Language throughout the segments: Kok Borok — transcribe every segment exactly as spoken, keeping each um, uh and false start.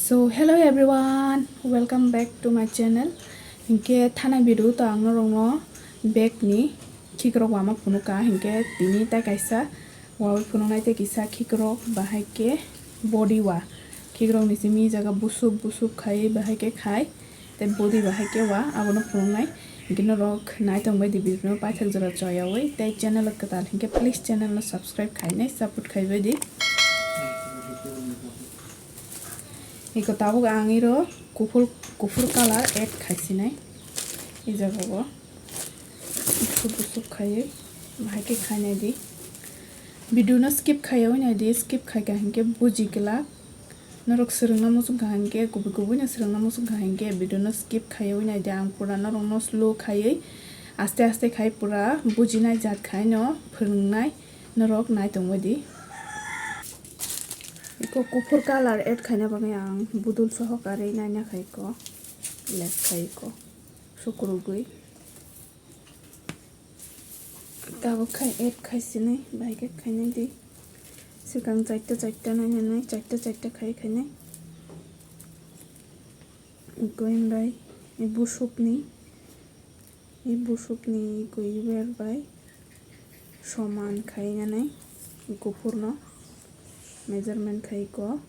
So, hello everyone, welcome back to my channel. Hinkhe thanai video to ang norokno bag ni khikrok wama phunukha, hinkhe tini tai kaisa wawi phunuknai tei kisa khikrok bahai khe body wa. Khikrok ni simi jaga busup busup khai bahai khe khai tei body bahai khe wa abono phunuknai. Hinkhe norok naitong bai di video no paithak jora choyawi tei channel o kwtal hinkhe please channel no subscribe khainai support khaibai di. Iko tabuk ang iro kuphur, kuphur colour add khaisinai. I jaga o busuk busuk khaiwi bahai khe khainai di. Video no skip khaiwi nai di, skip khaika hinkhe buji glak. Norok swrwngna muchung kha hinkhe, kubui kubui no swrwngna muchung kha hinkhe video no skip khaiwi nai di. Ang pura norok no slow khaiwi aste aste khai pura bujinai jat khai no phwrwngnai norok naitong bai di. Iko kuphur colour add khaina bagwi ang budul soho karwi naina khai ko, left khai ko, sukrugwi. Tabuk khai add khaisinai, bahai khe khainai di. Swkang chaita chaita nainanai, chaita chaita khai khainai. Going by busupni. I busukni gui wer bai soman khainani kuphurno measurement khai ko.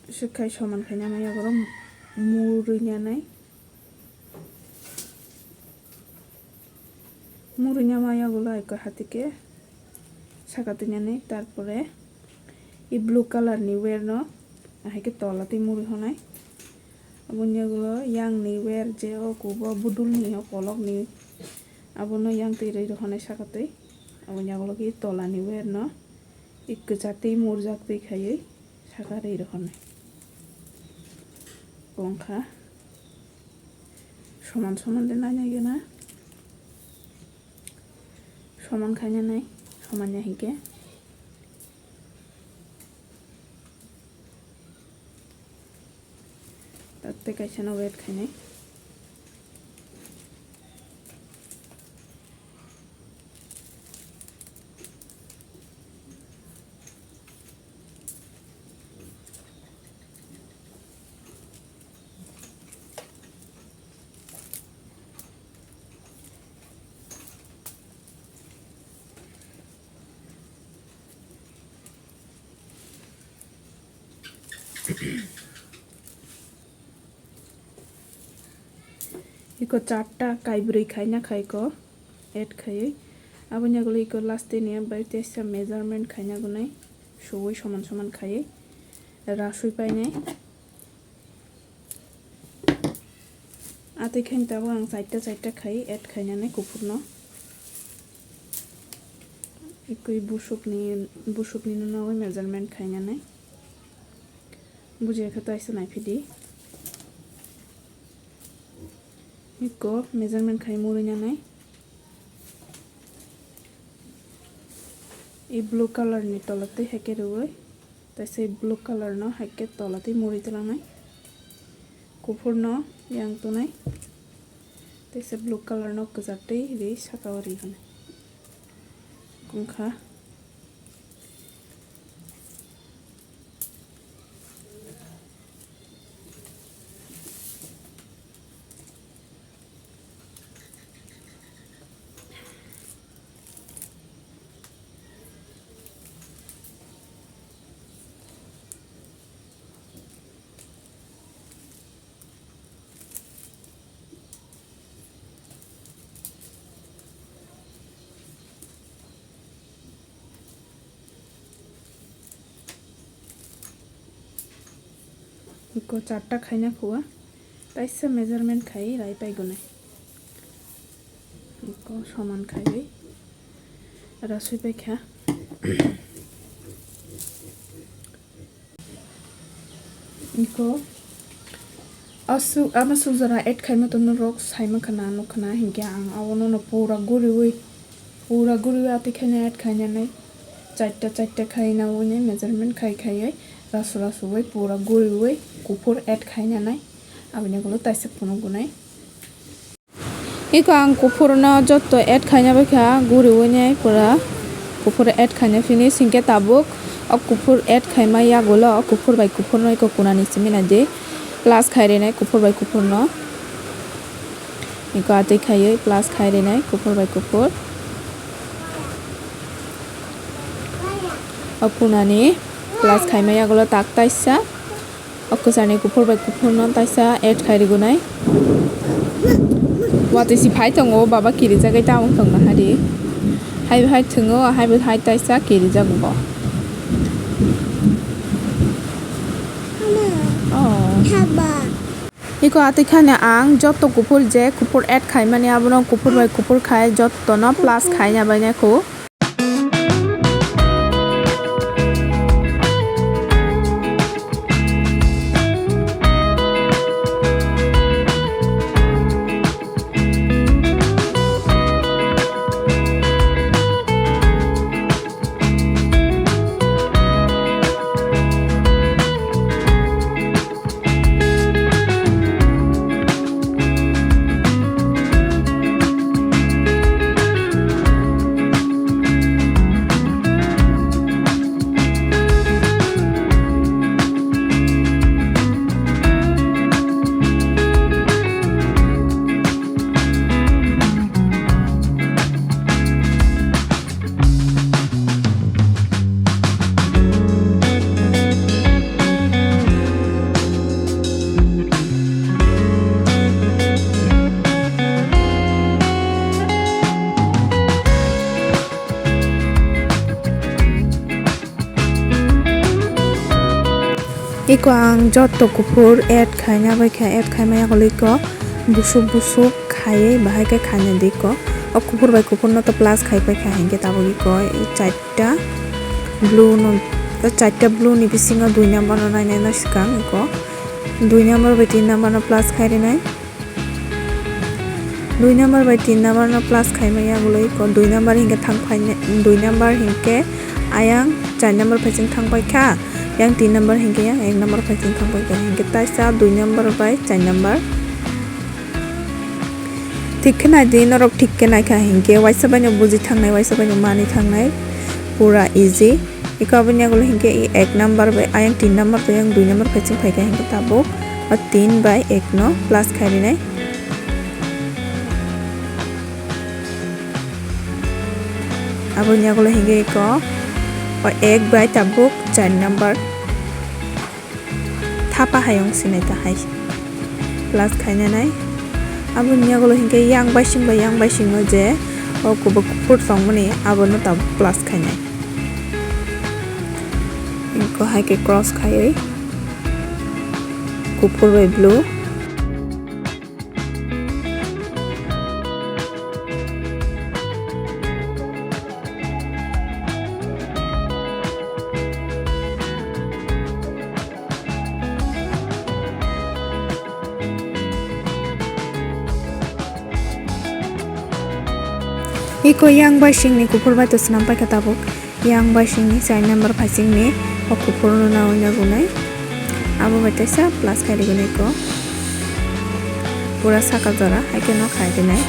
Swk khai soman khaina maya borok murui nanai. Murui nama yagulo ai khe hatike saka twi nani, tarpore i blue colour ni wer no ahai khe tola twi murui honai. Aboni yagulo yang ni wer je o kubo budul ni o kolok ni abono yang twi rwi rw honai saka twi. Aboni yagulo khe tola ni wer no i kwchar twi murjak twi khaiwi saka rwi rw honai. Kongkha. Soman soman de nainai gana. Soman khainanai, soman ya hinkhe. Tatte kaisa no wet khainai. Iko charta kaibrwi khaina khaiko add khaiwi. Aboni yagulo iko last ni bai teisa measurement khaina gunai suwi soman soman khaiwi rasui painai. Atwi khe tabuk ang chaita chaita khai add khainani kuphurno. Ikwi busukni, busukni no nogwi measurement khainani. Bujiya khe taisa naiphidi. Ikko measurement khai murui nanai. I blue colour ni tola twi hai khe rwui, tei sei blue colour no hai khe tola twi murui twlangnai. Kuphur no yang tongnai, tei sei blue colour no kwchar twi ri saka o ri hwnwi wngkha. Iko charta khaina khua, taisa measurement khai rai pai gunai. Iko soman khaiwi rasui pai kha. Iko aswk, ama suk jora add khaima to norok saima khana nukha na, hinkhe ang abono no pura guriwi, pura guriwi atwi khaina add khainanai. Charta charta khaina wngwi measurement khai khaiwi rasu rasu wi pura guriwi kuphur add khainanai. Aboni ulo taisa phunuk gunai. Iko ang kuphurno jotto add khaina bai kha, guriwi nai pura kuphur add khaina finish, hinkhe tabuk O kuphur add khaima yagulo o kuphur bai kuphurno iko kunani simi naidi plus khai rinai kuphur bai kuphurno. Iko atwi khaiwi plus khai rinai kuphur bai kuphur. O kunani plus khaima yagulo tak taisa. O kwchani kuphur bai kuphurno taisa add khai rigunai. Watwi si phai tongo, baba kirijagwi tamung tongna hari. Hai hai thwngo, hai hai taisa kirijago bo. Oh. Iko atwi khani ang joto kuphur je kuphur add khaimani abono kuphur bai kuphur khai jotono plus khaina bainai kho. Iko ang joto kuphur add khaina bai kha, add khaima yagulo iko busuk busuk khaiwi bahai khe khaina di iko. O kuphur bai kuphurno to plus khai pai kha hinkhe tabuk iko chaita blue no, o chaita blue ni bisingo dui number no nainai no swkang iko. Dui number bai tin number no plus khai rinai. Dui number bai tin number no plus khaima yagulo iko dui number hinkhe thang phainai, dui number hinkhe ayang char number phaising thang paikha, yang tin number hinkhe yang ek number phaising thang paikha, hinkhe taisa dui number bai char number. Thik khe naidi norok, thik khe naikha hinkhe waisa baino buji thangnai, waisa baino manwi thangnai, pura easy. Iko aboni yagulo hinkhe i ek number bai ayang tin number bai yang dui number phaising phaikha hinkhe tabuk o tin bai ek no plus khai rinai. Aboni yagulo hinkhe iko o ek bai tabuk char number. Thapa hai wng sinai ta hai plus khainanai. Aboni yagulo hinkhe yang baising bai yang baisingno je o kubuk kuphur tongmani abono tabuk plus khainai. Iko hai khe cross khaiwi kuphur bai blue. Iko yang baisingni kuphur bai to swnam paikha tabuk. Yang baisingni char number phaisingni o kuphurno nawi nagunai. Abo bai teisa plus khai rigunai ko. Pura saka jora hai khe no khai rinai.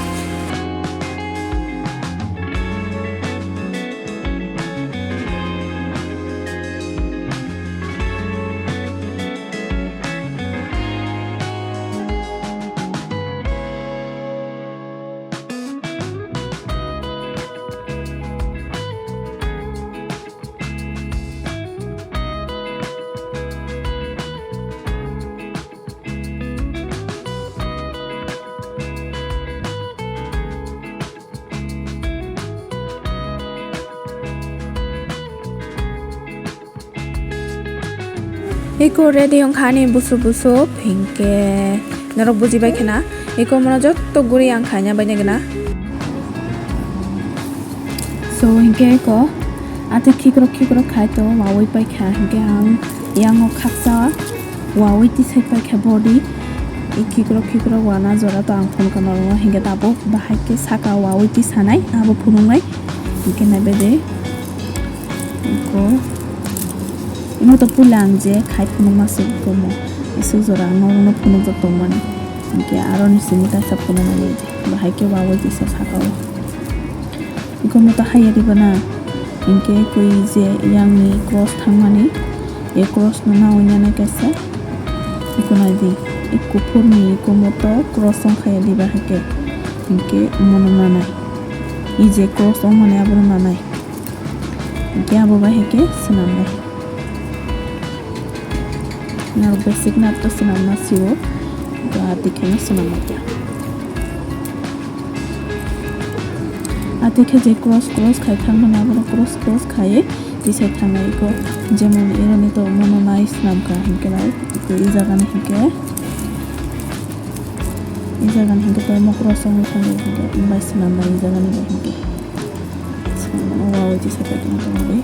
Eko ready wngkha ani busuk busuk, hinkhe norok bujibai khena. Eko mono jotto guri ang khaina baina gana. So, hinkhe eko atwi khikrok khikrok khai to wawi paikha, hinkhe ang yango khaksa wawi tisai paikha body. I khikrok khikrok wana jora to ang phunukha norokno, hinkhe tabuk bahai khe saka wawi tisanai abo phunuknai. Hinkhe naibe de. Eko imo to puila ang je khai phunukma se komo. Isuk jora ang norokno phunukjak tongmani. Hinkhe aroni simi kaisa phunuknai de. Bahai khe wawi tisa saka o. Eko mo to haiya riba na. Hinkhe koi je yangni cross thangmani, e cross no nawi nani kaisa. Iko nai di, e kuphur ni iko moto cross wng kha ya diba hai khe. Hinkhe mono nanai. E je cross wng mani abono nanai. Hinkhe abo bai hai khe swnam nai. Nang basic nat to swnam na sio. To ati khe no swnam nai khe. Ati khe je cross cross khai thang mani abono cross cross khai tisai thang nai iko. Jemon ero ni to mono nai swnam kha hinkhe nai iko e jaga ni hinkhe. E jaga ni hinkhe to mo cross wng thang nai hinkhe bai swnam nai e jaga ni bai hinkhe. Swnam mano wawi tisai pai tong tong nai.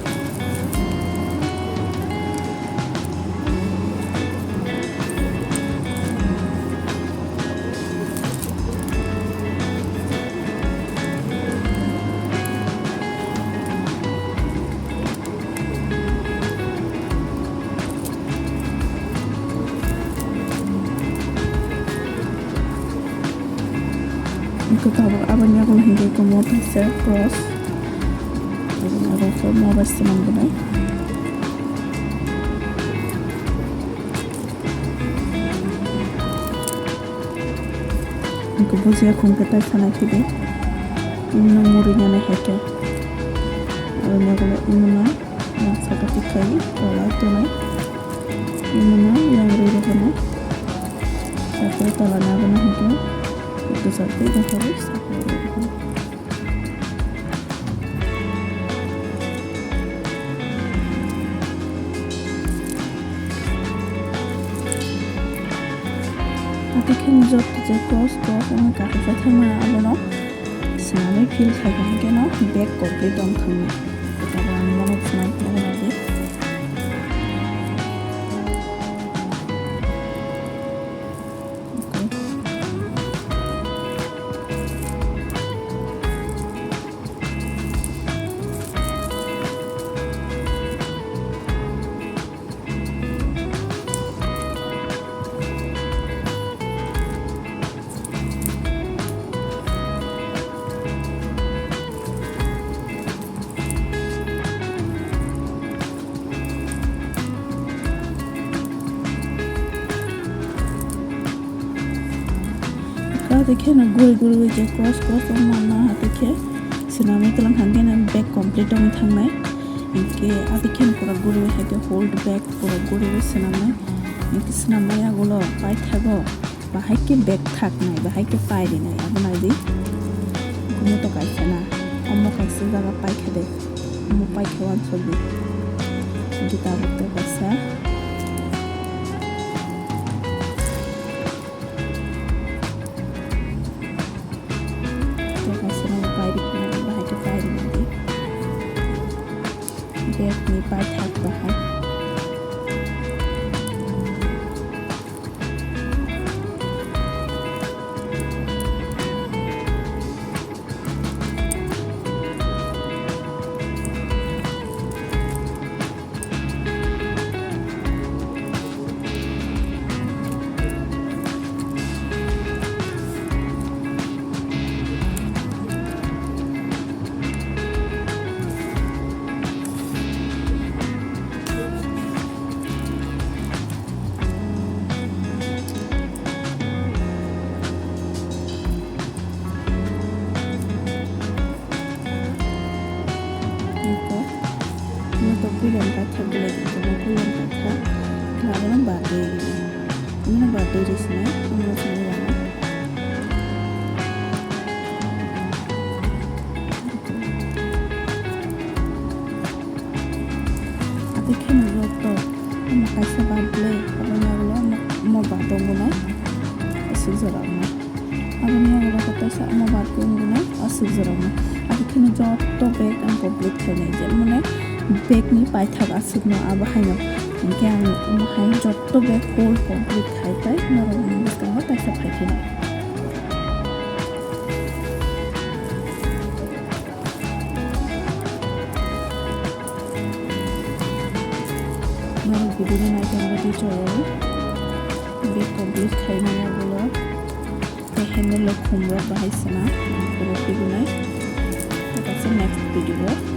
Iko tabuk aboni yago hinkhe iko mo kaisa cross. Aboni yago khe mo bai swnam gwnai. Iko bujiya khum khe tai sanai khe de. Imno muri nani hai khe. Aboni yago imno. Yang saka tikai tola tonai. Imuna yang rui rui hana. Saka tola na bana hingke. Itu saka itu harus saka rui rui hana. Ati khen jot je cross cross ang kaka sa thangma abono. Swnamwi fill khai kha hwnkhe no bag complete wng thangna. Tabuk ang bono swnam phano nai di. Kati kheno guri guri bai je cross cross wng manna, hati khe swnamwi twlang kha, hwnkhe bag complete wngwi thangnai. Hinkhe ati kheno pura guriwi hai khe hold bag pura guriwi swnamnai. Hinkhe swnamnai yagulo paithago bahai khe bag thaknai, bahai khe pairinai, abo nai di. Omo to kaisa na, omo kaisa jaga paikha de, omo paikha wansok di. Hinkhe tabuk to kaisa. Tei kaisa no pai rikna, bahai khe pai rikna di. Bag ni paithak bahai. Ito, ito bulan paithak belai ito bulan paithak. Laban birthday ini. Ini birthday di sini, ini sini lama. Ati kheno joto, omo kaisa birthday, aboni ulo omo, omo birthday wngmano, aswk jora wngmano. Aboni ulo kaisa omo birthday wngmano, aswk jora wngmano. Ati kheno joto bag ang complete khainai, je mane bag ni paithak aswkno abo haino. Hinkhe ang omo hai joto bag full complete khai tai, norok ni bwskango kaisa phai khe. Norok video ni naitongma di chowng. Bag complete khaimani ulo tei handle rok khum rok bahai sona. Borok twigunai. Tei kaisa next video o.